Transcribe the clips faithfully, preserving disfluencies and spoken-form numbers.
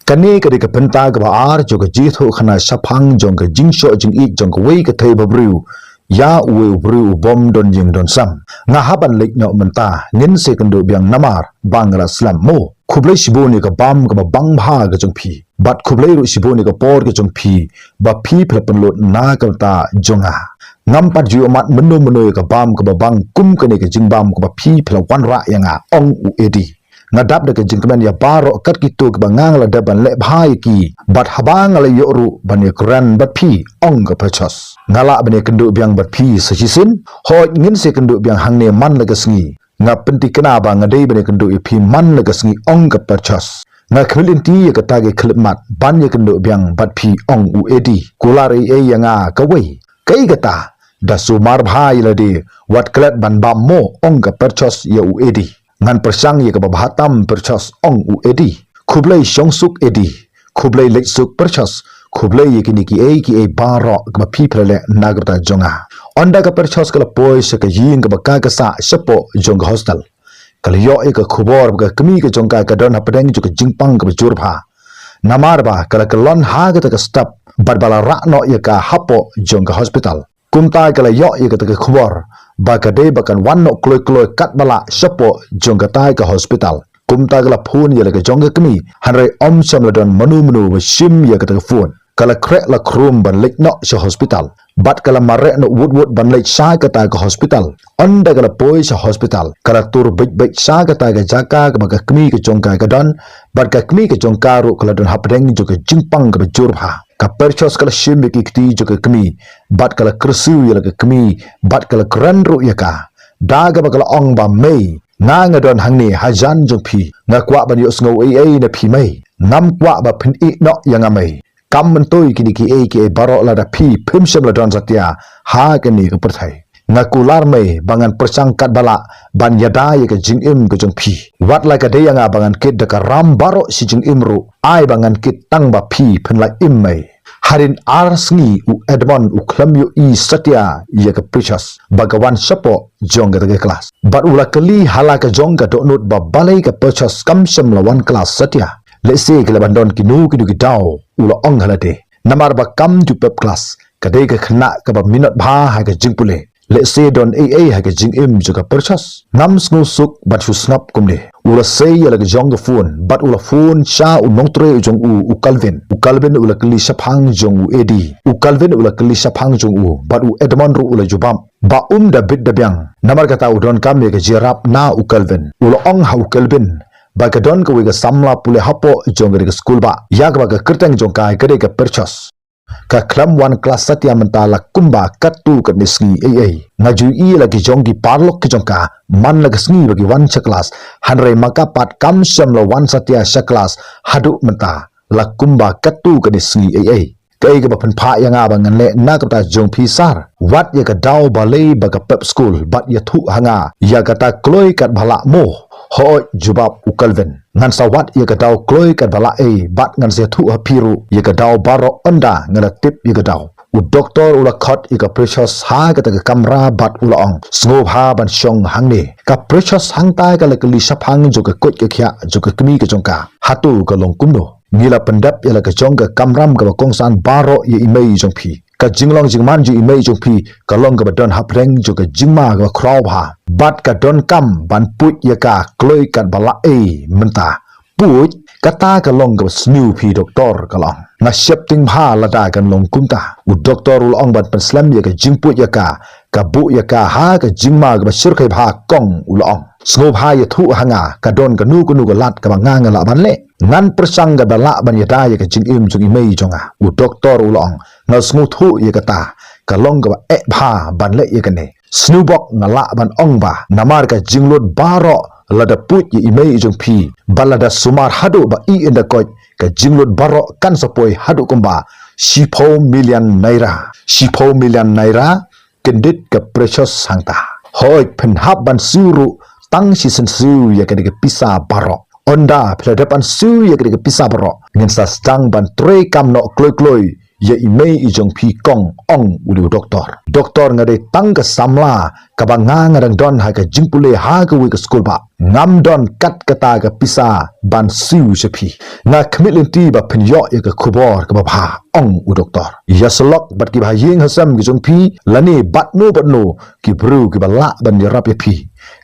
Kane ka dei ka bynta kaba ar jong ka jingïathuhkhana shaphang jong ka jingshoh jingïeit jong kawei ka thei ba briew ïa uwei u briew u bym don ïing don sem. Nga hap ban leit noh mynta, ngin sa ïakynduh biang namar ba nga la slem mo. Khublei shibun ïa ka bam kaba bang bha ka jong phi. Bad khublei ruh shibun ïa ka por ka jong phi ba phi phi la pynlut na ka bynta jong nga. Ngam pat ju ïohmad mynno mynno ïa ka bam kaba bang kum kane ka jingbam kaba phi phi la wanrah ïa nga, ong u Eddie. Nga dap da ka jingkmen ïa baroh kat kito kiba nga la dep ban leh bha ïa ki, bad haba nga la ïoh ruh ban ïakren bad phi, ong ka Precious. Nga lah ban ïakynduh biang bad phi sa shisien? Hooid, ngin sa ïakynduh biang hangne man la ka sngi. Nga pynthikna ba nga dei ban ïakynduh ïa phi man la ka sngi, ong ka Precious. Nga khmih lynti ïa kata ka khyllipmat ban ïakynduh biang bad phi, ong u Eddie. Kular ei ei ïa nga kawei. Kaei kata? Da sumar bha ïa lade, wat klet ban bam mo, ong ka Precious ïa u Eddie. Ngan pyrshang ïa kaba bha tam Precious, ong u Eddie. Khublei shong suk Eddie. Khublei leit suk Precious. Khublei ïa kine kiei kiei baroh kaba phi phi la leh na ka bynta jong nga. Ynda ka Precious ka la poi sha ka ïing kaba ka ka sah shapoh jong ka hostel, ka la ïoh ïa ka khubor ba ka kmie ka jong ka ka don hapdeng jong ka jingpang kaba jur bha. Namar ba ka la kyllon ha kata ka step bad ba la rah noh ïa ka hapoh jong ka hospital. Kumta ka la ïoh ïa kata ka khubor ba ka dei ba kan wan noh kloi kloi katba lah shapoh jong kata ka hospital. Kumta ka la phone ïa la ka jong ka kmie, hynrei ym shym la don mano mano ba shim ïa kata ka phone. Ka la khreh la khrum ban leit noh sha hospital. Bad ka la mareh noh wut wut ban leit sha kata ka hospital. Ynda ka la poi sha hospital, ka la tur beit beit sha kata ka jaka kaba ka kmie ka jong ka ka don. Bad ka kmie ka jong ka ruh ka la don hapdeng jong ka jingpang kaba jur bha. Ka Precious ka la shim ïa ki kti jong ka kmie, bad ka la kyrsiew ïa la ka kmie, bad ka la kren ruh ïa ka. Da kaba ka la ong ba, Mei, nga nga don hangne hajan jong phi. Nga kwah ban ïohsngew ei ei na phi mei. Ngam kwah ba phin ïeh noh ïa nga mei. Kam myntoi kine kiei kiei baroh lada phi phim shym la don satia ha kane ka pyrthei. Nga kular mei ba ngan pyrshang katba lah ban ïada ïa ka jingim ka jong phi. Wat la ka dei ïa nga ba ngan kit da ka ram baroh shi jingim ruh, ai ba ngan kit tang ba phi phin la im mei. Hadien ar sngi u Edmond u khlem ïohi satia ïa ka Precious ba ka wan shapoh jong kata ka klas. Bad u la kylli ha la ka jong ka dohnud ba balei ka Precious kam shym la wan klas satia. Lehse ka la ban don kino kino ki daw, u la ong ha lade. Namar ba kam ju pep klas, ka dei ka khynnah kaba minot bha ha ka jingpule. Lehse don ei ei ha ka jingim jong ka Precious. Ngam sngewsuk ban shu sngap kumne. U la sei ïa la ka jong ka phone, bad u la phone sha u nongtrei u jong u, u Calvin. U Calvin u la kylli shaphang jong u Eddie. U Calvin u la kylli shaphang jong u, bad u Edmond ruh u la jubab ba um da bit da biang. Namar kata u donkam ïa ka jingïarap na u Calvin. U la ong ha u Calvin ba ka don kawei ka samla pule hapoh jong ka dei ka skul ba ïa kaba ka kyrteng jong ka ka dei ka Precious. Ka khlem wan klas satia mynta la kumba katto katne sngi ei ei. Nga ju ïohi la ki jong ki paralok ki jong ka man la ka sngi ba ki wan sha klas. Hynrei ma ka pat kam shym la wan satia sha klas haduh mynta la kumba katto katne sngi ei ei. Kaei kaba pynphah ïa nga ba ngan leh na ka bynta jong phi sir? Wat ïa ka daw balei ba ka pep skul bad ïathuh ha nga ïa kata kloi katba lah mo. Hooid, jubab u Calvin. Ngan sa wad ïa ka daw kloi katba lah ei bad ngan sa ïathuh ha phi ruh ïa ka daw baroh ynda nga la tip ïa ka daw. U doktor u la khot ïa ka Precious ha kata ka kamra bad u la ong, sngewbha ban shong hangne. Ka Precious hangta ka la kylli shaphang jong ka koit ka khiah jong ka kmie ka jong ka. Hato ka long kumno? Ngi la pyndep ïa la ka jong ka kamram kaba kongsan baroh ïa i mei jong phi. Ka jinglong jingman jong i mei jong phi ka long kaba don hapdeng jong ka jingma kaba khraw bha. Bad ka donkam ban puit ïa ka kloi katba lah ei mynta. Puit, kata ka long kaba sniew phi doktor, ka la ong. Nga sheptieng bha lada kan long kumta. U doktor u la ong ban pynslem ïa ka jingpuit ïa ka, ka buh ïa ka ha ka jingma kaba shyrkhei bha kong, u la ong. Sngewbha ïathuh ha nga, ka don kano kano ka lad kaba nga nga lah ban leh. Ngan pyrshang katba lah ban ïada ïa ka jingim jong i mei jong nga, u doktor u la ong. Nga sngewthuh ïa kata, ka long kaba eh bha ban leh ïa kane. Sniewbok nga lah ban ong ba namar ka jinglut baroh lada puit ïa i mei jong phi, bad lada sumar haduh ba i ynda koit, ka jinglut baroh kan sa poi haduh kumba shiphew million naira. Shiphew million naira, kyndit ka Precious hangta. Hooid, phin hap ban siew ruh tang shisien siew ïa kane ka pisa baroh. Ynda phi la dep ban siew ïa kane ka pisa baroh, ngin sa sdang ban trei kam noh kloi kloi ïa i mei i jong phi kong, ong u doktor. Doktor, nga dei tang ka samla kaba nga nga dang don ha ka jingpule ha kawei ka skul bah. Ngam don kat kata ka pisa ban siew sha phi. Nga khmih lynti ba phin ïoh ïa ka khubor kaba bha, ong u doktor. Ïa shlok bad kiba ha ïing ha sem ki jong phi lane bad no bad no ki briew kiba lah ban ïarap ïa phi.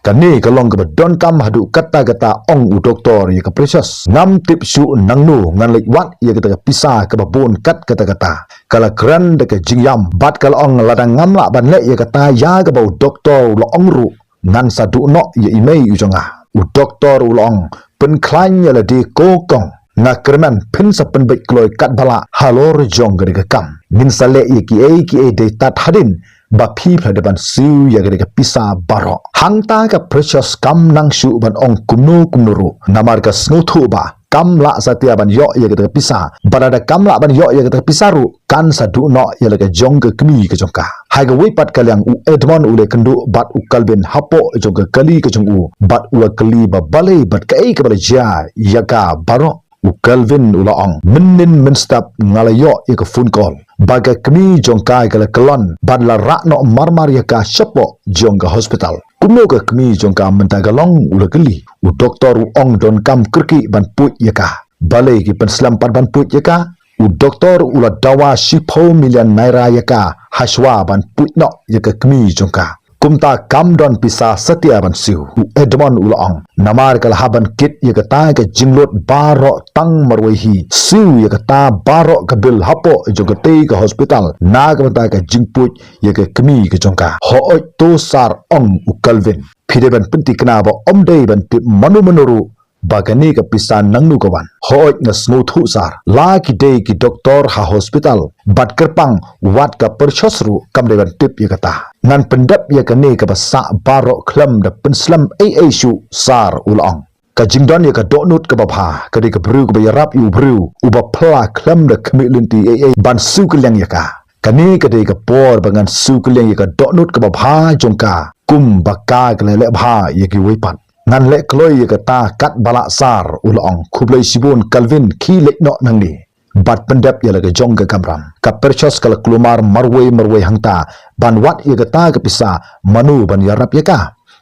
Kane ka long kaba donkam haduh katta katta, ong u doktor ïa ka Precious. Ngam tip shuh nangno ngan leit wad ïa kata ka pisa kaba bun kat katta katta. Ka la kren da ka jingïam bad ka la ong, lada ngam lah ban leh ïa kata ïa kaba u doktor u la ong ruh, ngan sa duh noh ïa i mei i jong nga. U doktor u la ong, pynkhlaiñ ïa lade ko kong. Nga kyrmen phin sa pynbeit kloi katba lah halor jong kane ka kam. Ngin sa leh ïa kiei kiei dei tad hadien ba phi phi la dep ban siew ïa kane ka pisa baroh. Hangta ka Precious kam nang shuh ban ong kumno kumno ruh, namar ka sngewthuh ba kam lah satia ban ïoh ïa kata ka pisa. Bad lada kam lah ban ïoh ïa kata ka pisa ruh, kan sa duh noh ïa la ka jong ka kmie ka jong ka. Ha kawei pat ka liang, u Edmond u la ïakynduh bad u Calvin hapoh jong ka kali ka jong u bad u la kylli ba balei bad kaei kaba la jia ïa ka baroh. U Calvin u la ong, mynnin mynstep nga la ïoh ïa ka phone call ba ka kmie jong ka ka la kyllon bad la rah noh marmar ïa ka shapoh jong ka hospital. Kumno ka kmie jong ka mynta ka long, u la kylli. U doktor u ong, donkam kyrkieh ban pud ïa ka. Balei ki pynslem pat ban pud ïa ka? U doktor u la dawa shiphew million naira ïa ka hashwa ban pud noh ïa ka kmie jong ka. Kumta kam don pisa satia ban siew, u Edmond u la ong. Namar ka la hap ban kit ïa kata ka jinglut baroh tang marwei hi, siew ïa kata baroh ka bill hapoh jong katei ka hospital na ka bynta ka jingpud ïa ka kmie ka jong ka. Hooid to sir, ong u Calvin. Phi dei ban pyntikna ba ym dei ban tip mano mano ruh ba kane ka pisa nangno ka wan. Hooid nga sngewthuh sir, la ki dei ki doktor ha hospital bad kyrpang wat ka Precious ruh kam dei ban tip ïa kata. Ngan pyndep ïa kane kaba sah baroh khlem da pynslem ei ei shuh sir, u la ong. Ka jingdon ïa ka dohnud kaba bha ka dei ka briew kaba ïarap ïa u briew uba pla khlem da khmih lynti ei ei ban siew kylliang ïa ka. Kane ka dei ka por ba ngan siew kylliang ïa ka dohnud kaba bha jong ka, kumba ka ka la leh bha ïa kiwei pat. Ngan leh kloi ïa kata katba lah sir, u la ong. Khublei shibun Calvin, khie leit noh nangne bad pyndep ïa la ka jong ka kamram. Ka Precious ka la kulmar marwei marwei hangta ban wad ïa kata ka pisa, mano ban ïarap ïa ka.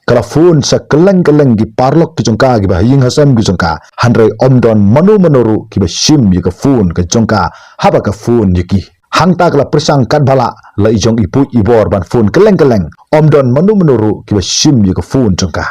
Ka la phone sha kylleng kylleng ki paralok ki jong ka, kiba ha ïing ha sem ki jong ka, hynrei ym don mano mano ruh kiba shim ïa ka phone ka jong ka haba ka phone ïa ki. Hangta ka la pyrshang katba lah la i jong i buit i bor ban phone kylleng kylleng, ym don mano mano ruh kiba shim ïa ka phone jong ka.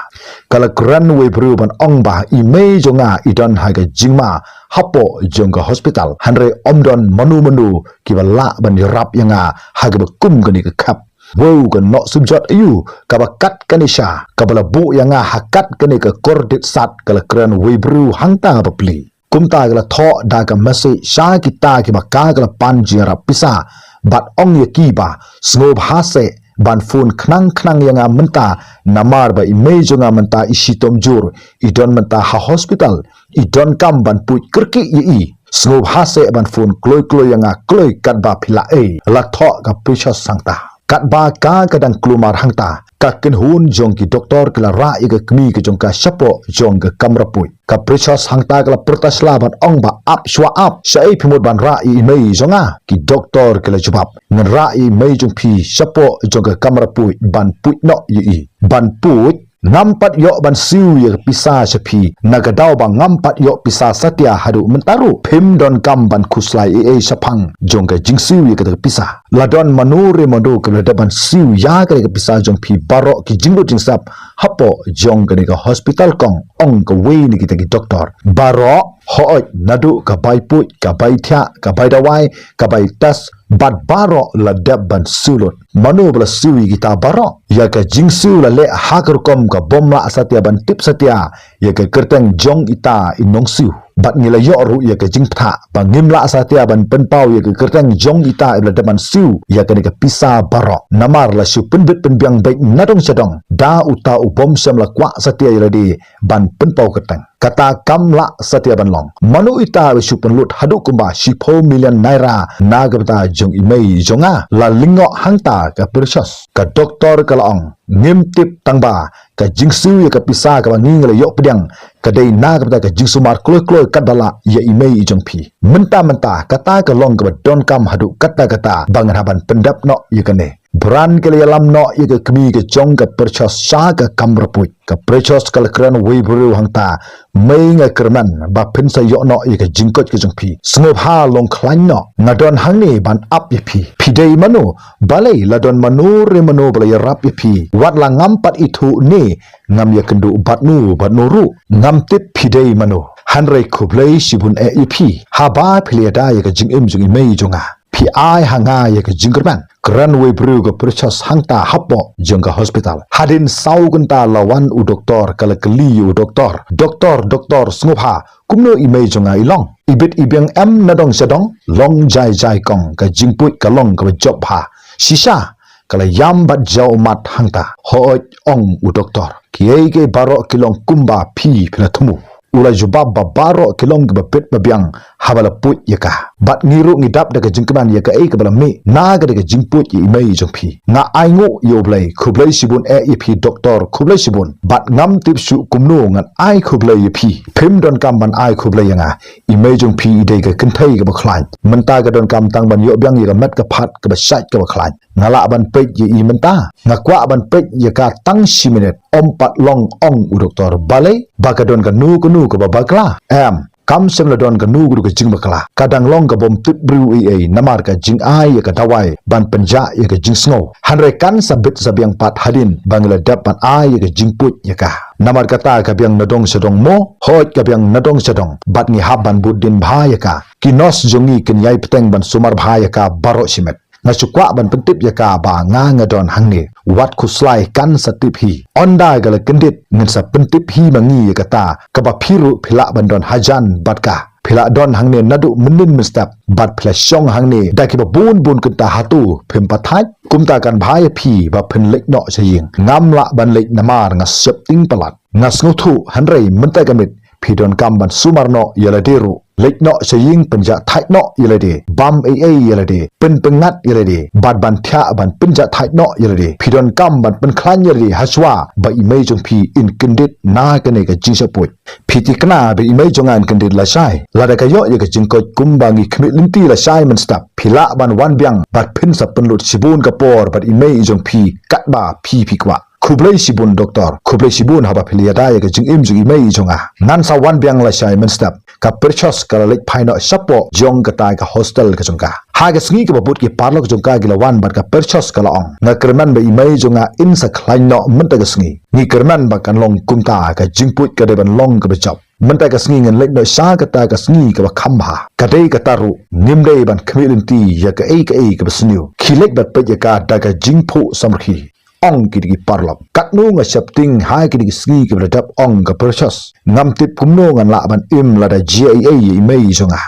Ka la kren wei briew ban ong ba i mei jong nga i don ha ka jingma hapoh jong ka hospital, hynrei ym don mano mano kiba lah ban ïarap ïa nga ha kaba kum kane ka khep. Wow, ka noh sumjot aïu kaba kat kane sha, kaba la buh ïa nga ha kat kane ka kordit sat, ka la kren wei briew hangta bapli. Kumta ka la thoh da ka message sha kita kiba ka ka la pan jingïarap pisa bad ong ïa ki ba sngewbha seh ban phone khnang khnang ïa nga mynta, namar ba i mei jong nga mynta i shitom jur, i don mynta ha hospital, i donkam ban pud kyrkieh ïa i. Sngewbha seh ban phone kloi kloi ïa nga kloi katba phi lah ei, la thoh ka Precious hangta. Katba ka ka dang kulmar hangta, ka kynhun jong ki doktor ki la rah ïa ka kmie ka jong ka shapoh jong ka kamra pud. Ka Precious hangta ka la pyrta sla ban ong ba ap shuwa ap, shaei phi mut ban rah ïa i mei jong nga? Ki doktor ki la jubab, ngan rah ïa i mei jong phi shapoh jong ka kamra pud ban pud noh ïa i. Ban pud? Ngam pat ïoh ban siew ïa ka pisa sha phi, na ka daw ba ngam pat ïoh pisa satia haduh mynta ruh. Phim donkam ban khuslai ei ei shaphang jong ka jingsiew ïa kata ka pisa. La don mano re mano kaba la dep ban siew ïa kata ka pisa jong phi baroh ki jinglut jingsep hapoh jong kane ka hospital kong, ong kawei na kita ki doktor. Baroh? Hooid, naduh ka bai pud, ka bai thiah, ka bai dawai, ka bai test, bad baroh la dep ban siew lut. Mano ba la siew ïa kita baroh? Ïa ka jingsiew la leh ha ka rukom ka bym lah satia ban tip satia ïa ka kyrteng jong ita i nongsiew. Bad ngi la ïoh ruh ïa ka jingpyntah ba ngim lah satia ban pynpaw ïa ka kyrteng jong ita iba la dep ban siew ïa kane ka pisa baroh. Namar la shu pynbit pynbiang beit nadong shadong da uta u bym shym la kwah satia ïa lade ban pynpaw kyrteng. Kata kam lah satia ban long. Mano ita ba shu pynlut haduh kumba shiphew million naira na ka bynta jong i mei jong nga? La lyngngoh hangta ka Precious. Ka doktor ka la ong, ngim tip tang ba ka jingsiew ïa ka pisa kaba ngi ngi la ïoh pdiang ka dei na ka bynta ka jingsumar kloi kloi katba lah ïa i mei i jong phi. Mynta mynta kata ka long kaba donkam haduh katta katta ba ngan hap ban pyndep noh ïa kane. Bran ka la ïalam noh ïa ka kmie ka jong ka Precious sha ka kamra puit. Ka Precious ka la kren wei briew hangta, mei nga kyrmen ba phin sa ïoh noh ïa ka jingkoit ka jong phi. Sngewbha long khlaiñ noh, nga don hangne ban ap ïa phi. Phi dei mano? Balei la don mano re mano ba la ïarap ïa phi? Wat la ngam pat ithuh ne ngam ïakynduh bad no bad no ruh. Ngam tip phi dei mano. Hynrei khublei shibun eh ïa phi haba phi la ïada ïa ka jingim jong i mei jong nga. Phi ai ha nga ïa ka jingkyrmen. Kren wei briew ka Precious hangta hapoh jong ka hospital. Hadien saw kynta la wan u doktor, ka la kylli ïa u doktor, doktor, doktor, sngewbha, kumno i mei jong nga i long? I bit i biang em na dong sha dong? Long jai jai kong, ka jingpuit ka long kaba jop bha. Shisha ka la ïam bad jaw ummat hangta. Hooid, ong u doktor, kiei kiei baroh ki long kumba phi phi la thmu. U la jubab ba baroh ki long kiba bit ba biang haba la puit ïa ka. Bad ngi ruh ngi dap da ka jingkmen ïa kaei kaba la mih na ka da ka jingpuit ïa i mei jong phi. Nga ainguh ïa U Blei, khublei shibun eh ïa phi doktor, khublei shibun. Bad ngam tip shuh kumno ngan ai khublei ïa phi. Phim donkam ban ai khublei ïa nga. I mei jong phi i dei ka kynthei kaba khlaiñ. Mynta ka donkam tang ban ïoh biang ïa ka met ka phad kaba shait kaba khlaiñ. Nga lah ban peit ïa i mynta? Nga kwah ban peit ïa ka tang shi minit. Ym pat long, ong u doktor. Balei? Ba ka don kano kano kaba bakla? Em, kam shym la don kano kano ka jingbakla. Ka dang long ka bym tip briew ei ei namar ka jingai ïa ka dawai ban pynjah ïa ka jingsngew. Hynrei kan sa bit sa biang pat hadien ba ngi la dep ban ai ïa ka jingpuit ïa ka. Namar kata ka biang na dong sha dong mo? Hooid, ka biang na dong sha dong. Bad ngi hap ban bud dien bha ïa ka. Ki nurse jong ngi kin ïai bteng ban sumar bha ïa ka baroh shimet. Nga shu kwah ban pyntip ïa ka ba nga nga don hangne. Wat khuslai, kan sa tip hi. Ynda ka la kyndit ngin sa pyntip hi ma ngi ïa kata. Kaba phi ruh phi lah ban don hajan bad ka. Phi lah don hangne naduh mynnin mynstep bad phi la shong hangne da kiba bun bun kynta, hato phim pat thait? Kumta kan bha ïa phi ba phin leit noh sha ïing. Ngam lah ban leit namar nga sheptieng palat. Nga sngewthuh, hynrei mynta ka miet phi donkam ban sumar noh ïa lade ruh. Leit noh sha ïing, pynjah thait noh ïa lade, bam ei ei ïa lade, pynpyngngad ïa lade, bad ban thiah ban pynjah thait noh ïa lade. Phi donkam ban pynkhlaiñ ïa lade hashwa ba i mei jong phi in kyndit na kane ka jingshah puit. Phi thikna ba i mei jong nga in kyndit lashai? Lada ka ïoh ïa ka jingkoit kumba ngi khmih lynti lashai mynstep, phi lah ban wan biang bad phin sa pynlut shibun ka por bad i mei jong phi katba phi phi kwah. Khublei shibun doktor, khublei shibun haba phi la ïada ïa ka jingim jong i mei jong nga. Ngan sa wan biang lashai mynstep. Ka Precious ka la leit phai noh shapoh jong kata ka hostel ka jong ka. Ha ka sngi kaba bud ki paralok jong ka ki la wan bad ka Precious ka la ong, nga kyrmen ba i mei jong nga in sa khlaiñ noh mynta ka sngi. Ngi kyrmen ba kan long kumta, ka jingpuit ka dei ban long kaba jop. Mynta ka sngi ngan leit noh sha kata ka sngi kaba kham bha. Ka dei kata ruh, ngim dei ban khmih lynti ïa kaei kaei kaba sniew. Khie leit bad peit ïa ka da ka jingphuh samrkhie, ong kine ki paralok. Katno nga sheptieng ha kine ki sngi kiba la dep, ong ka Precious. Ngam tip kumno ngan lah ban im lada jia ei ei ïa i mei jong nga.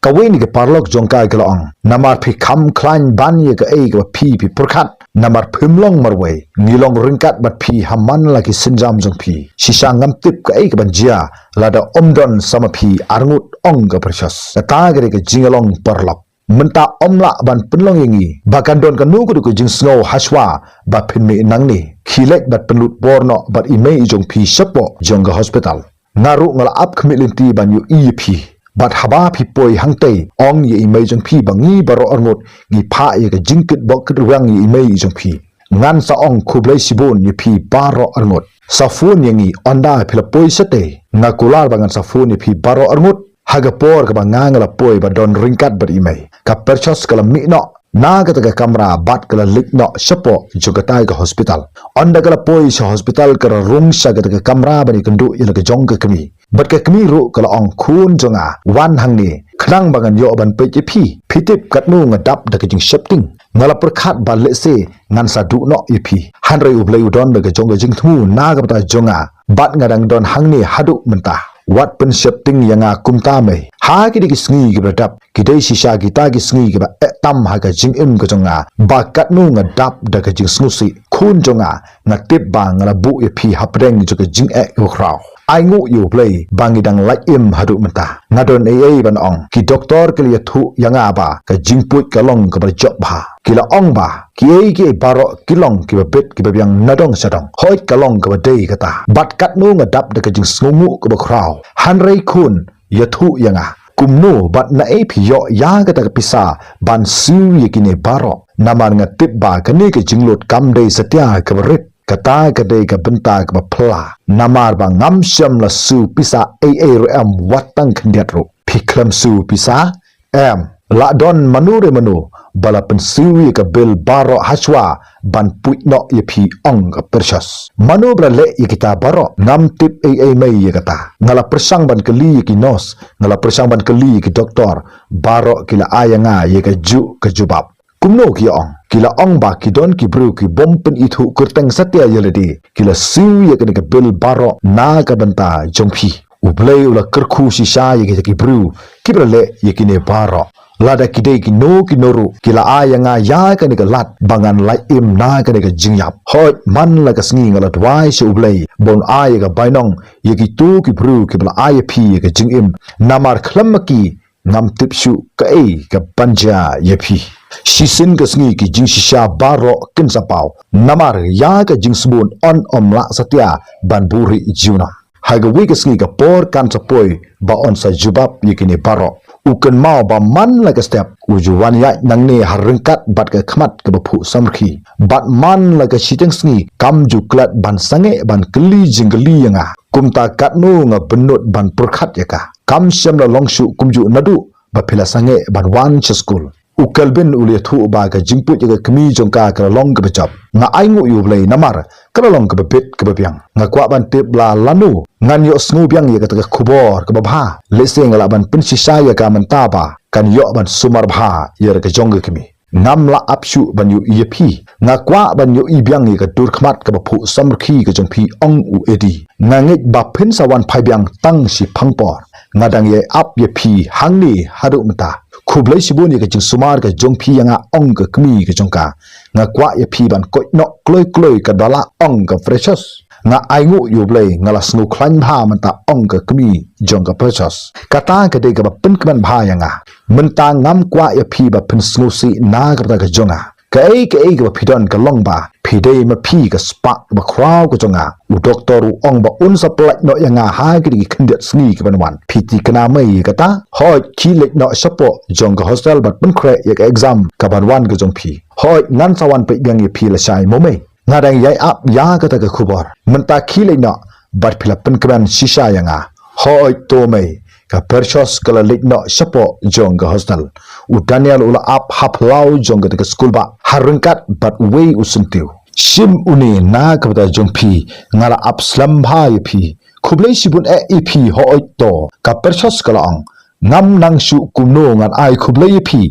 Kawei na ki paralok jong ka ki la ong, namar phi kham khlaiñ ban ïa kaei kaba phi phi pyrkhat. Namar phim long marwei, ngi long ryngkat bad phi ha man la ki sienjam jong phi. Shisha ngam tip kaei kaban jia lada ym don sa ma phi arngut, ong ka Precious. Kata ka dei ka jingïalong paralok. Mynta ym lah ban pynlong ïa ngi ba kan don kano kano ka jingsngew hashwa ba phin mih nangne. Khie leit bad pynlut por noh bad i mei jong phi shapoh jong ka hospital. Nga ruh nga la ap khmih lynti ban ïohi ïa phi. Bad haba phi poi hangtei, ong ïa i mei jong phi ba ngi baroh arngut ngi phah ïa ka jingkit bok kit rwiang ïa i mei jong phi. Ngan sa ong khublei shibun ïa phi baroh arngut. Sa phone ïa ngi ynda phi la poi shatei. Nga kular ba ngan sa phone ïa phi baroh arngut ha ka por kaba nga nga la poi ba don ryngkat bad i mei. Ka Precious ka la mih noh na kata ka kamra bad ka la leit noh shapoh jong kata ka hospital. Ynda ka la poi sha hospital ka la rung sha kata ka kamra ban ïakynduh ïa la ka jong ka kmie. Bad ka kmie ruh ka la ong, khun jong nga, wan hangne khnang ba ngan ïoh ban peit ïa phi. Phi tip katno nga dap da ka jingsheptieng. Nga la pyrkhat ba lehse ngan sa duh noh ïa phi. Hynrei U Blei u don da ka jong ka jingthmu na ka bynta jong nga. Bad nga dang don hangne haduh mynta. Wat pynsheptieng ïa nga kumta mei. Ha kine ki sngi kiba la dep, ki dei shisha kita ki sngi kiba eh tam ha ka jingim ka jong nga, ba katno nga dap da ka jingsngewsih. Khun jong nga, nga tip ba nga la buh ïa phi hapdeng jong ka jingeh kaba khraw. Ai nguh ïa U Blei ba ngi dang lait im haduh mynta. Nga don ei ei ban ong, ki doktor ki la ïathuh ïa nga ba ka jingpuit ka long kaba jop bha. Ki la ong ba ki ei ki ei baroh ki long kiba bit kiba biang na dong sha dong. Hooid, ka long kaba dei kata. Bad katno nga dap da ka jingsngewnguh kaba khraw. Hynrei khun, ïathuh ïa nga, kumno bad naei phi ïoh ïa kata ka pisa ban siew ïa kine baroh? Namar nga tip ba kane ka jinglut kam dei satia kaba rit. Kata ka dei ka bynta kaba phylla. Namar ba ngam shym la siew pisa ei ei ruh em, wat tang khyndiat ruh. Phi khlem siew pisa? Em. La don mano re mano ba la pynsiew ïa ka bill baroh hashwa ban puit noh ïa phi, ong ka Precious. Mano ba la leh ïa kita baroh? Ngam tip ei ei mei ïa kata. Nga la pyrshang ban kylli ïa ki nurse, nga la pyrshang ban kylli ïa ki doktor, baroh ki la ai ïa nga ïa kajuh ka jubab. Kumno ki ong? Ki la ong ba ki don ki briew ki bym pynithuh kyrteng satia ïa lade, ki la siew ïa kane ka bill baroh na ka bynta jong phi. U Blei u la kyrkhu shisha ïa kita ki briew kiba la leh ïa kine baroh. Lada ki dei kino kino ruh, ki la ai ïa nga ïa kane ka lad ba ngan lait im na kane ka jingïap. Hooid, man la ka sngi nga la duwai sha U Blei ba un ai ïa ka bainong ïa kito ki briew kiba la ai ïa phi ïa ka jingim. Namar khlem ma ki, ngam tip shuh kaei kaban jia ïa phi. Shisien ka sngi ki jingshisha baroh kin sa paw. Namar ïa ka jingsbun yn ym lah satia ban buhrieh junom. Ha kawei ka sngi ka por kan sa poi ba yn sa jubab ïa kine baroh. U kynmaw ba man la ka step u ju wan ïaid nangne ha ryngkat bad ka khmat kaba phuh samrkhie. Bad man la ka shiteng sngi kam ju klet ban sangeh ban kylli jingkylli ïa nga. Kumta katno nga bynnud ban pyrkhat ïa ka. Kam shym la long shuh kumjuh naduh ba phi la sangeh ban wan sha skul. U Kelvin u la ïathuh ba ka jingpuit ïa ka kmie jong ka ka la long kaba jop. Nga ai nguh ïa U Blei namar ka la long kaba bit kaba biang. Nga kwah ban tip la lano ngan ïoh sngew biang ïa kata ka khubor kaba bha. Lehse nga lah ban pynshisha ïa ka mynta ba kan ïoh ban sumar bha ïa ka jong ka kmie. Ngam lah ap shuh ban ïohi ïa phi. Nga kwah ban ïohi biang ïa ka dur khmat kaba phuh samrkhie ka jong phi, ong u Eddie. Nga ngeit ba phin sa wan phai biang tang shiphang por. Nga dang ïai ap ïa phi hangne haduh mynta. Khublei shibun ïa ka jingsumar ka jong phi ïa nga, ong ka kmie ka jong ka. Nga kwah ïa phi ban koit noh kloi kloi katba lah, ong ka Precious. Nga ai nguh ïa U Blei nga la sngew khlaiñ bha mynta, ong ka kmie jong ka Precious. Kata ka dei kaba pynkmen bha ïa nga. Mynta ngam kwah ïa phi ba phin sngewsih na ka bynta ka jong nga. Kaei kaei kaba phi don ka long ba phi dei ma phi ka spah kaba khraw ka jong nga. U doktor u ong ba un sa pyllait noh ïa nga ha kine ki khyndiat sngi ki ban wan. Phi thikna mei ïa kata? Hooid, khie leit noh shapoh jong ka hostel bad pynkhreh ïa ka exam ka ban wan ka jong phi. Hooid, ngan sa wan peit biang ïa phi lashai mo mei. Nga dang ïai ap ïa kata ka khubor. Mynta khie leit noh bad phi la pynkmen shisha ïa nga. Hooid to mei. Ka Precious ka la leit noh shapoh jong ka hostel. U Daniel u la ap ha phyllaw jong kata ka skul bah ha ryngkat bad uwei u syntiew. Shim une na ka bynta jong phi, nga la ap slem bha ïa phi. Khublei shibun eh ïa phi. Hooid to, ka Precious ka la ong. Ngam nang shuh kumno ngan ai khublei ïa phi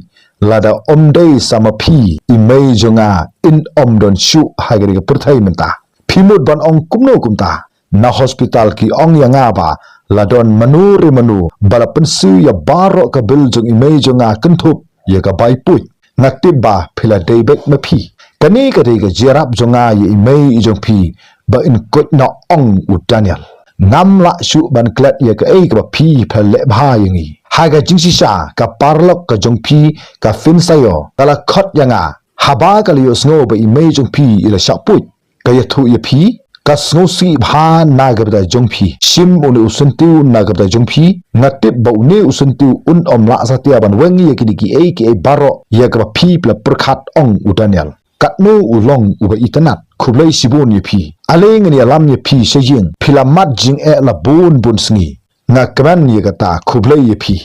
lada ym dei sa ma phi, i mei jong nga in ym don shuh ha kane ka pyrthei mynta. Phi mut ban ong kumno kumta? Na hospital ki ong ïa nga ba la don mano re mano ba la pynsiew ïa baroh ka bill jong i mei jong nga kynthup ïa ka bai puit. Nga tip ba phi la dei beit ma phi. Kane ka dei ka jingïarap jong nga ïa i mei i jong phi ba in koit noh, ong u Daniel. Ngam lah shuh ban klet ïa kaei kaba phi phi la leh bha ïa ngi. Ha ka jingshisha ka paralok ka jong phi ka Finsayo ka la khot ïa nga haba ka la ïohsngew ba i mei jong phi i la shah puit. Ka ïathuh ïa phi, ka sngewsih bha na ka bynta jong phi. Shim une u syntiew na ka bynta jong phi. Nga tip ba une u syntiew un ym lah satia ban weng ïa kine kiei kiei baroh ïa kaba phi phi la pyrkhat, ong u Daniel. Katno u long uba itynnad. Khublei shibun ïa phi. Ale ngan ïalam ïa phi sha ïing. Phi la mad jingeh la bun bun sngi. Nga kmen ïa kata, khublei ïa phi.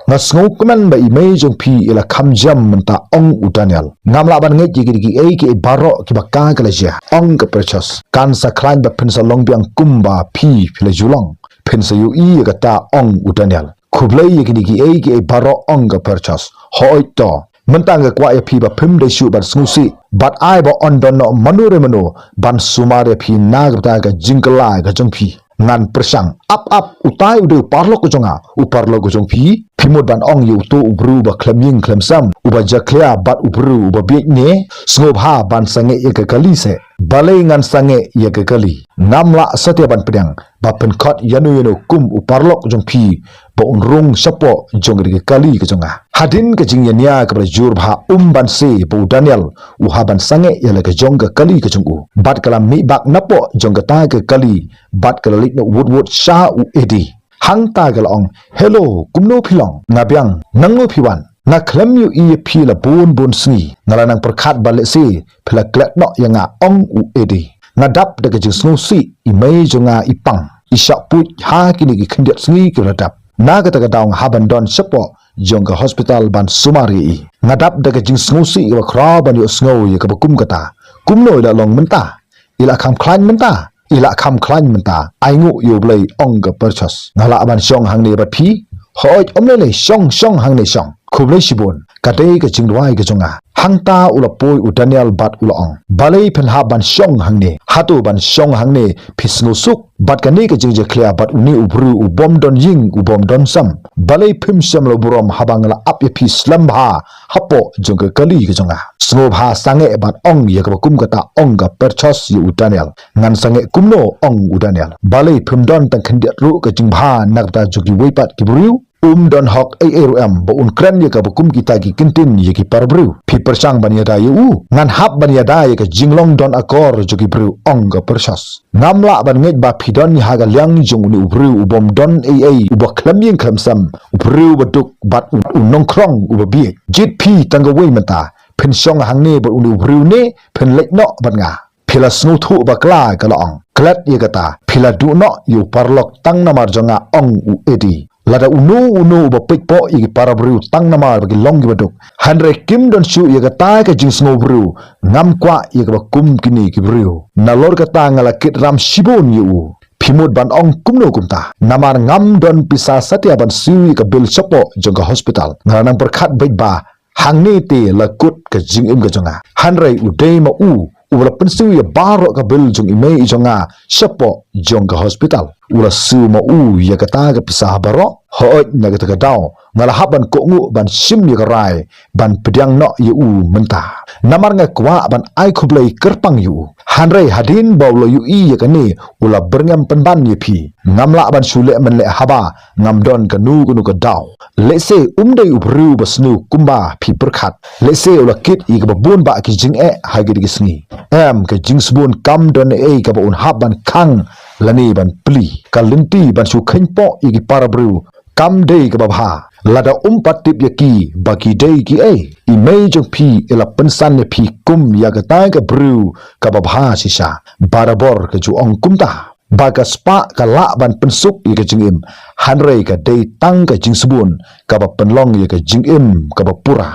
Nga sngewkmen ba i mei jong phi i la kham jem mynta, ong u Daniel. Ngam lah ban ngeit ïa kine kiei kiei baroh kiba ka ka la jia, ong ka Precious. Kan sa khlaiñ ba phin sa long biang kumba phi phi la ju long. Phin sa ïohi ïa kata, ong u Daniel. Khublei ïa kine kiei kiei baroh, ong ka Precious. Hooid to. Mynta nga kwah ïa phi ba phim dei shuh ban sngewsih bad ai ba yn don noh mano re mano ban sumar ïa phi na ka bynta ka jingkylla ka jong phi. Ngan pyrshang. Ap ap, utai u dei u paralok jong nga, u paralok jong phi. Phi mut ban ong ïa uto u briew uba khlem ïing khlem sem, uba jakhlia bad u briew uba bieit ne? Sngewbha ban sangeh ïa ka kali seh. Balei ngan sangeh ïa ka kali? Ngam lah satia ban pdiang ba pynkhot ïano ïano kum u paralok jong phi ba un rung shapoh jong ka kali ka jong nga. Hadien ka jingïania kaba la jur bha, um ban se ba u Daniel u hap ban sangeh ïa la ka jong ka kali ka jong u. Bad ka la mih bak napoh jong kata ka kali bad ka la leit noh wut wut sha u Eddie. Hangta ka la ong, "Hello, kumno phi long? Nga biang, nangno phi wan? Nga khlem ïohi ïa phi la bun bun sngi. Nga la nang pyrkhat ba lehse phi la klet noh ïa nga," ong u Eddie. Nga dap da ka jingsngewsih, i mei jong nga i pang, i shah puit ha kine ki khyndiat sngi ki la dap. Na kata ka daw nga hap ban don shapoh jong ka hospital ban sumar ïa i. Nga dap da ka jingsngewsih kaba khraw ban ïohsngew ïa kaba kum kata. Kumno i la long mynta? I la kham khlaiñ mynta? I la kham khlaiñ mynta? Ai nguh ïa U Blei, ong ka Precious. Nga lah ban shong hangne bad phi? Hooid, ym lei lei, shong, shong hangne shong. Khublei shibun. Ka dei ka jingduwai ka jong nga. Hangta u la poi u Daniel bad u la ong, "Balei phin hap ban shong hangne? Hato ban shong hangne phi sngewsuk? Bad kane ka jingjakhlia bad une u briew u bym don ïing u bym don sem, balei phim shym la burom haba nga la ap ïa phi slem bha hapoh jong ka kali ka jong nga? Sngewbha sangeh bad ong ïa kaba kum kata," ong ka Precious ïa u Daniel. "Ngan sangeh kumno?" ong u Daniel. "Balei phim don tang khyndiat ruh ka jingbha na ka bynta jong kiwei pat ki briew? Um don hok ei ei ruh em ba un kren ïa kaba kum kita ki ktien ïa ki para briew. Phi pyrshang ban ïada ïa u? Ngan hap ban ïada ïa ka jinglong don akor jong ki briew," ong ka Precious. "Ngam lah ban ngeit ba phi don ha ka liang jong une u briew u bym don ei ei, uba khlem ïing khlem sem, u briew ba duk bad u, u nongkhrong uba bieit. Jied phi tang kawei mynta, phin shong hangne bad une u briew ne phin leit noh bad nga? Phi la sngewthuh bakla," ka la ong. "Klet ïa kata, phi la duh noh ïa u paralok tang namar jong nga," ong u Eddie. "Lada uno uno uba peit poh ïa ki para briew tang namar ba ki long kiba duk, hynrei kim don shuh ïa kata ka jingsngew briew, ngam kwah ïa kaba kum kine ki briew. Nalor kata nga la kit ram shibun ïa u. Phi mut ban ong kumno kumta? Namar ngam don pisa satia ban siew ïa ka bill shapoh jong ka hospital. Nga la nang pyrkhat beit ba hangne te la kut ka jingim ka jong nga. Hynrei u dei ma u uba la pynsiew ïa baroh ka bill jong i mei i jong nga shapoh jong ka hospital. U la siew ma u ïa kata ka pisa baroh. Hooid, na kata ka daw nga la hap ban kohnguh ban shim ïa ka rai ban pdiang noh ïa u mynta. Namar nga kwah ban ai khublei kyrpang ïa u. Hynrei hadien ba u la ïohi ïa kane, u la byrngem pynban ïa phi. Ngam lah ban shu leh mynleh haba ngam don kano kano ka daw. Lehse um dei u briew ba sniew kumba phi pyrkhat. Lehse u la kit ïa kaba bun bah ki jingeh ha kine ki sngi. Em, ka jingsbun kam don ei ei kaba un hap ban khang lane ban plie. Ka lynti ban shu kheiñ poh ïa ki para briew kam dei kaba bha lada um pat tip ïa ki ba ki dei kiei. I mei jong phi i la pynsan ïa phi kum ïa kata ka briew kaba bha shisha. Barabor ka ju ong kumta ba ka spah ka lah ban pynsuk ïa ka jingim, hynrei ka dei tang ka jingsbun kaba pynlong ïa ka jingim kaba pura.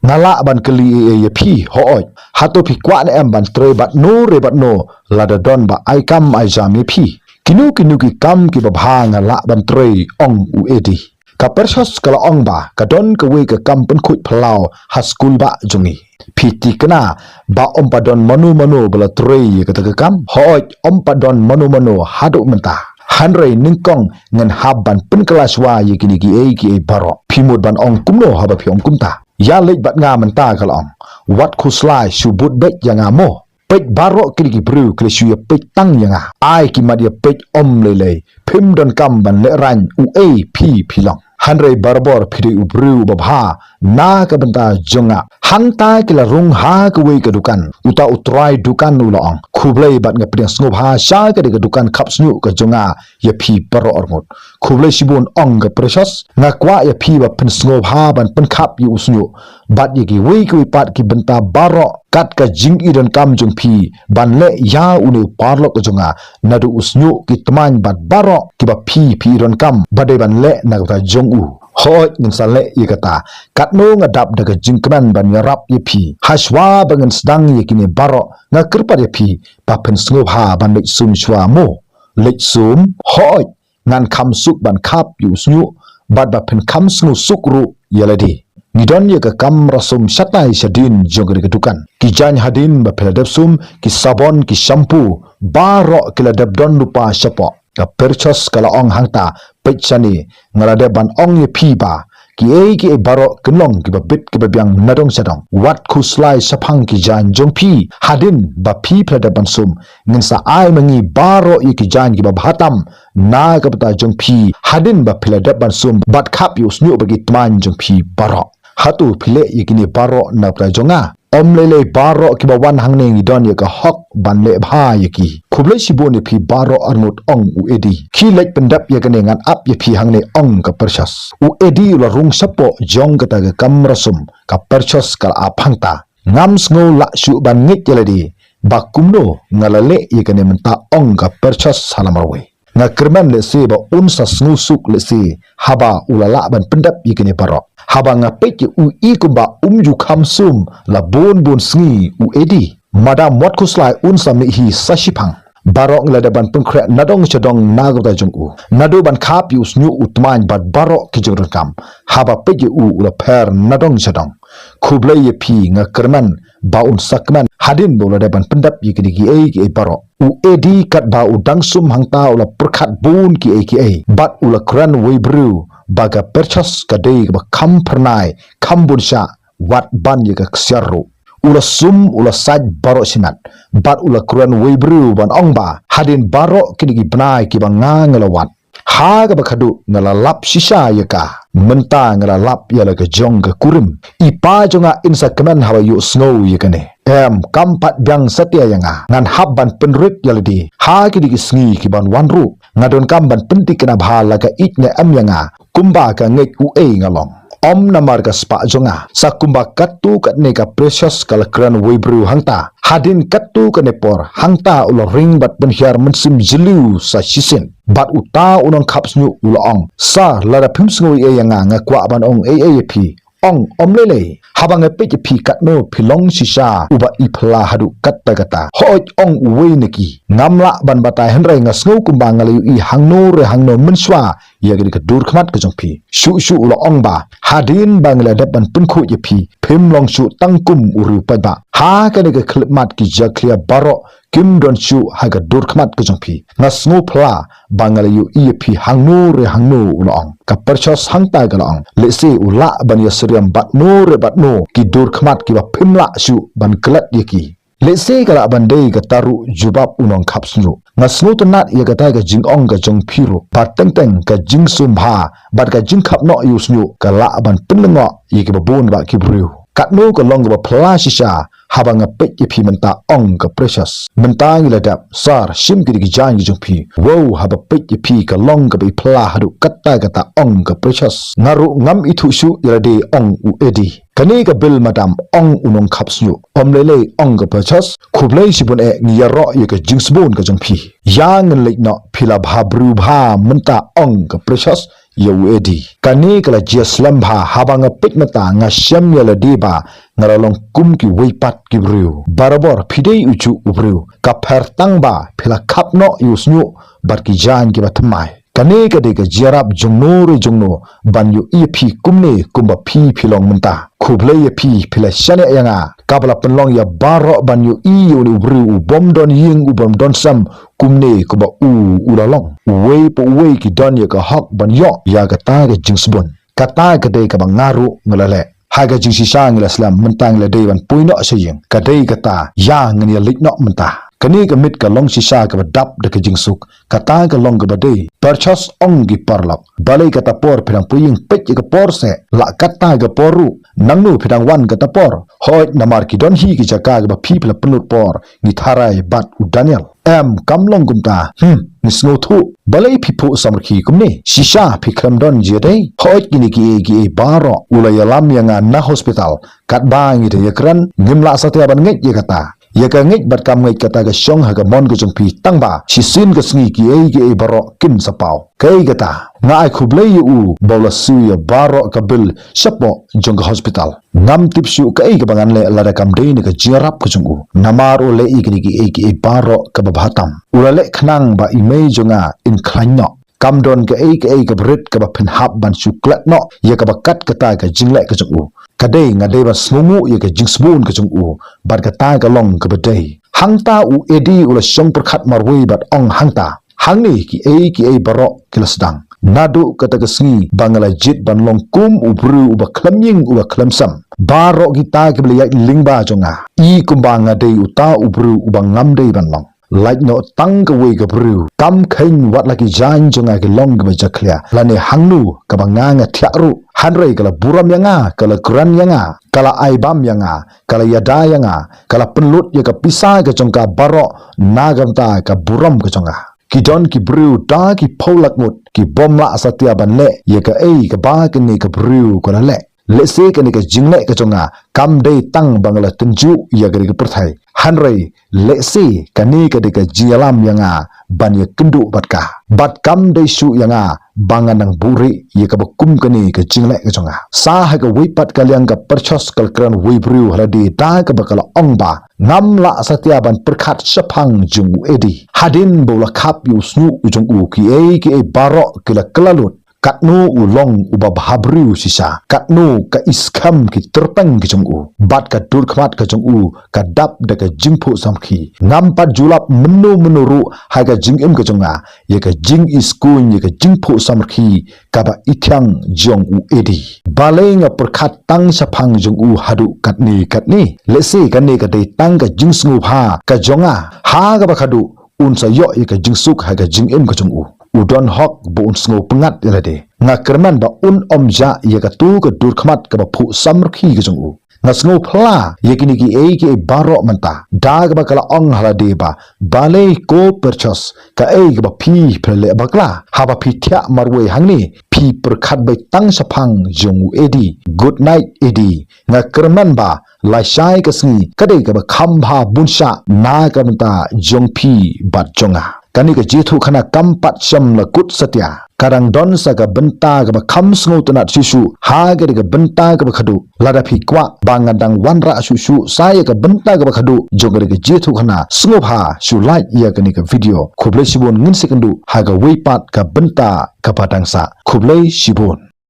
Nga lah ban kylli ei ei ïa phi? Hooid, hato phi kwah ne em ban trei bad no re bad no lada don ba ai kam ai jam ïa phi? Kino kino ki kam kiba bha nga lah ban trei, ong u Eddie. Ka Precious ka la ong ba ka don kawei ka kam pynkhuid phyllaw ha skul bah jong ngi. Phi thikna ba ym pat don mano mano ba la trei ïa kata ka kam? Hooid, ym pat don mano mano haduh mynta. Hynrei nyngkong ngan hap ban pynkylla shuwa ïa kine kiei kiei baroh. Phi mut ban ong kumno haba phi ong kumta? Ïa leit bad nga mynta, ka la ong. Wat khuslai shu bud beit ïa nga mo. Peit baroh kine ki briew ki la shu ïa peit tang ïa nga. Ai ki mat ïa peit, ym lei lei. Phim donkam ban lehraiñ uei phi phi long. Hynrei barabor phi dei u briew uba bha na ka bynta jong nga. Hangta ki la rung ha kawei ka dukan. Uta u trai dukan u la ong, khublei bad nga pdiang sngewbha sha ka dei ka dukan khap shñiuh ka jong nga ïa phi baroh arngut. Khublei shibun, ong ka Precious. Nga kwah ïa phi ba phin sngewbha ban pynkhap ïa u shñiuh bad ïa kiwei kiwei pat ki bynta baroh kat ka jingi donkam jong phi ban leh ïa une u paralok ka jong nga. Naduh u shñiuh, ki tmaiñ bad baroh kiba phi phi i donkam ba dei ban leh na ka bynta jong u. Hooid, ngin sa leh ïa kata. Katno nga dap da ka jingkmen ban ïarap ïa phi. Hashuwa ba ngin sdang ïa kine baroh, nga kyrpad ïa phi ba phin sngewbha ban leit sum shuwa mo. Leit sum? Hooid, ngan kham suk ban khap ïa u shñiuh bad ba phin kham sngewsuk ruh ïa lade. Ngi don ïa ka kamra sum shatai shadien jong ka dei ka dukan. Ki jaiñ hadien ba phi la dep sum, ki sabon, ki shampoo, baroh ki la dep don lypa shapoh. Ka Precious ka la ong hangta, peit shane, nga la dep ban ong ïa phi ba kiei kiei baroh kin long kiba bit kiba biang nadong shadong. Wat khuslai shaphang ki jaiñ jong phi, hadien ba phi phi la dep ban sum, ngin sa ai ma ngi baroh ïa ki jaiñ kiba bha tam na ka bynta jong phi, hadien ba phi la dep ban sum bad khap ïa u shñiuh bad ki tmaiñ jong phi baroh. Hato phi leh ïa kine baroh na ka bynta jong nga? Ym lei lei, baroh kiba wan hangne ngi don ïa ka hok ban leh bha ïa ki. Khublei shibun ïa phi baroh, arngut, ong u Eddie. Khie leit pyndep ïa kane, ngan ap ïa phi hangne, ong ka Precious. U Eddie u la rung shapoh jong kata ka kamra sum. Ka Precious ka la ap hangta. Ngam sngew lah shuh ban ngeit ïa lade ba kumno nga la leh ïa kane mynta, ong ka Precious ha la marwei. Nga kyrmen lehse ba un sa sngewsuk lehse haba u la lah ban pyndep ïa kine baroh. Haba nga peit ïa u, i kumba um ju kham sum la bun bun sngi u Eddie. Madam, wat khuslai, un sa mih hi sa shiphang. Baroh ngi la dep ban pynkhreh nadong shadong na ka bynta jong u. Naduh ban khap ïa u shñiuh, u tmaiñ bad baroh ki jingdonkam. Haba peit ïa u, u la pher nadong shadong. Khublei ïa phi, nga kyrmen ba un sa kmen hadien ba u la dep ban pyndep ïa kine kiei kiei baroh. U Eddie katba u dang sum hangta u la pyrkhat bun kiei kiei bad u la kren wei briew ba ka Precious ka dei kaba kham phyrnai, kham bun shah, wat ban ïa ka ksiar ruh. U la sum, u la sait baroh shi nat bad u la kren wei briew ban ong ba hadien baroh kine ki bnai kiba nga nga la wad, ha kaba khadduh nga la lap shisha ïa ka. Mynta nga la lap ïa la ka jong ka kurim. I pa jong nga in sa kmen haba ïohsngew ïa kane. Em, kam pat biang satia ïa nga. Ngan hap ban pynrit ïa lade ha kine ki sngi ki ban wan ruh. Nga donkam ban pynthikna bha la ka ïeit ne em ïa nga, kumba ka ngeit uei nga long. Ym namar ka spah jong nga. Sa kumba katto katne ka Precious ka la kren wei briew hangta. Hadien katto katne por hangta u la ring bad pynhiar mynsiem jylliew sa shisien. Bad uta u nongkhap shñiuh u la ong, Sir, lada phim sngew ei ei ïa nga, nga kwah ban ong ei ei ïa phi. Ong, ym lei lei. Haba nga peit ïa phi katno phi long shisha uba i phylla haduh katta katta. Hooid, ong uwei na ki. Ngam lah ban batai hynrei nga sngew kumba nga la ïohi hangno re hangno mynshuwa ïa kane ka dur khmat ka jong phi. Shuh shuh u la ong ba hadien ba nga la dep ban pynkhuid ïa phi, phim long shuh tang kum u riew paidbah. Ha kane ka khyllipmat ki jakhlia baroh kim don shuh ha ka dur khmat ka jong phi. Nga sngew phylla ba nga la ïohi ïa phi hangno re hangno, u la ong. Ka Precious hangta ka la ong, lehse u lah ban ïasyriem bad no re bad no ki dur khmat kiba phim lah shuh ban klet ïa ki. Lehse ka lah ban dei kata ruh jubab u nongkhap shñiuh. Nga sngewtynnat ïa kata ka jingong ka jong phi ruh. Bad teng teng ka jingsum bha bad ka jingkhap noh ïa u shñiuh ka lah ban pynlyngngoh ïa kiba bun bah ki briew. Katno ka long kaba phylla shisha haba nga peit ïa phi mynta, ong ka Precious. Mynta ngi la dep, Sir, shim kine ki jaiñ ki jong phi. Wow, haba peit ïa phi ka long kaba i phylla haduh katta katta, ong ka Precious. Nga ruh ngam ithuh shuh ïa lade, ong u Eddie. Kane ka bill, madam, ong u nongkhap shñiuh. Ym lei lei, ong ka Precious. Khublei shibun eh, ngi ïaroh ïa ka jingsbun ka jong phi. Ïa ngin leit noh, phi la bha briew bha mynta, ong ka Precious ïa u Eddie. Kane ka la jia slem bha haba nga peit mynta, nga shem ïa lade ba nga la long kum kiwei pat ki briew. Barabor phi dei u juh u briew. Ka pher tang ba phi la khap noh ïa u shñiuh bad ki jaiñ kiba thymmai. Kane ka dei ka jingïarap jong no re jong no ban ïohi ïa phi kumne kumba phi phi long mynta. Khublei ïa phi, phi la shaniah ïa nga. Kaba la pynlong ïa baroh ban ïohi ïa une u briew u bym don ïing u bym don sem kumne kumba u u la long. Uwei pa uwei ki don ïa ka hok ban ïoh ïa kata ka jingsbun. Kata ka dei kaba nga ruh nga la leh. Ha ka jingshisha ngi la slem, mynta ngi la dei ban poi noh sha ïing. Ka dei kata, ïa ngin ïa leit noh mynta. Kane ka miet ka long shisha kaba dap da ka jingsuk. Kata ka long kaba dei. Precious, ong ki paralok. Balei kata por phi dang poi ïing, peit ïa ka por seh. La kata ka por ruh, nangno phi dang wan kata por? Hooid, namar ki don hi ki jaka kaba phi phi la pynlut por, ngi tharai bad u Daniel. Em, kam long kumta. Hmm, ngi sngewthuh. Balei phi phuh samrkhie kumne? Shisha phi khlem don jia dei? Hooid, kine kiei kiei baroh u la ïalam ïa nga na hospital. Katba ngi da ïakren, ngim lah satia ban ngeit ïa kata. Ïa ka ngeit bad kam ngeit kata ka shong ha ka mon ka jong phi, tang ba shisien ka sngi kiei kiei baroh kin sa paw. Kaei kata? Nga ai khublei ïa u ba u la siew ïa baroh ka bill shapoh jong ka hospital. Ngam tip shuh kaei kaba ngan leh lada kam dei na ka jingïarap ka jong u. Namar u leh ïa kine kiei kiei baroh kaba bha tam. U la leh khnang ba i mei jong nga in khlaiñ noh. Kam don kaei kaei kaba rit kaba phin hap ban shu klet noh ïa kaba kat kata ka jingleh ka jong u. Ka dei nga dei ban sngewnguh ïa ka jingsbun ka jong u bad kata ka long kaba dei. Hangta u Eddie u la shong pyrkhat marwei bad ong hangta. Hangne kiei kiei baroh ki la sdang. Naduh kata ka sngi ba nga la jied ban long kum u briew uba khlem ïing uba khlem sem, baroh kita kiba la ïaid lyngba jong nga, i kumba nga dei uta u briew uba ngam dei ban long. Lait noh tang kawei ka briew, kam kheiñ wat la ki jaiñ jong nga ki long kiba jakhlia, lane hangno kaba nga nga thiah ruh, hynrei ka la burom ïa nga, ka la kren ïa nga, ka la ai bam ïa nga, ka la ïada ïa nga, ka la pynlut ïa ka pisa ka jong ka baroh na ka bynta ka burom ka jong nga. Ki don ki briew da ki phew lak ngut ki bym lah satia ban leh ïa kaei kaba kane ka briew ka la leh. Lehse kane ka jingleh ka jong nga kam dei tang ba nga la tynjuh ïa kane ka pyrthei, hynrei lehse kane ka dei ka jingïalam ïa nga ban ïakynduh bad ka. Bad kam dei shuh ïa nga ba ngan nang buhrieh ïa kaba kum kane ka jingleh ka jong nga. Sa ha kawei pat ka liang ka pyrchos ka la kren wei briew ha lade da kaba ka la ong ba ngam lah satia ban pyrkhat shaphang jong u Eddie. Hadien ba u la khap ïa u shñiuh jong u, kiei kiei baroh ki la kylla lut. Katno u long uba bhabriew shisha, katno ka i skhem ki tyrpeng ki jong u, bad ka dur khmat ka jong u ka dap da ka jingphuh samrkhie. Ngam pat ju lap mynno mynno ruh ha ka jingim ka jong nga ïa ka jingiskuiñ ïa ka jingphuh samrkhie kaba i thiang jong u Eddie. Balei nga pyrkhat tang shaphang jong u haduh katne katne? Lehse kane ka dei tang ka jingsngewbha ka jong nga, ha kaba khadduh un sa ïoh ïa ka jingsuk ha ka jingim ka jong u. U don hok ba un sngew pyngngad ïa lade. Nga kyrmen ba un ym jah ïa kato ka dur khmat kaba phuh samrkhie ka jong u. Nga sngew phylla ïa kine kiei kiei baroh mynta da kaba ka la ong ha lade ba, balei ko pyrchos, kaei kaba phi phi la leh bakla? Haba phi thiah marwei hangne phi pyrkhat beit tang shaphang jong u Eddie. Good night Eddie. Nga kyrmen ba lashai ka sngi ka dei kaba kham bha bun shah na ka bynta jong phi bad jong nga. Kane ka jingïathuhkhana kam pat shym la kut satia. Ka dang don sa ka bynta kaba kham sngewtynnad shuh shuh ha kane ka bynta kaba khadduh. Lada phi kwah ba ngan dang wanrah shuh shuh sa ïa ka bynta kaba khadduh jong kane ka jingïathuhkhana, sngewbha shu like ïa kane ka video. Khublei shibun, ngin sa ïakynduh ha kawei pat ka bynta kaba dang sah. Khublei shibun.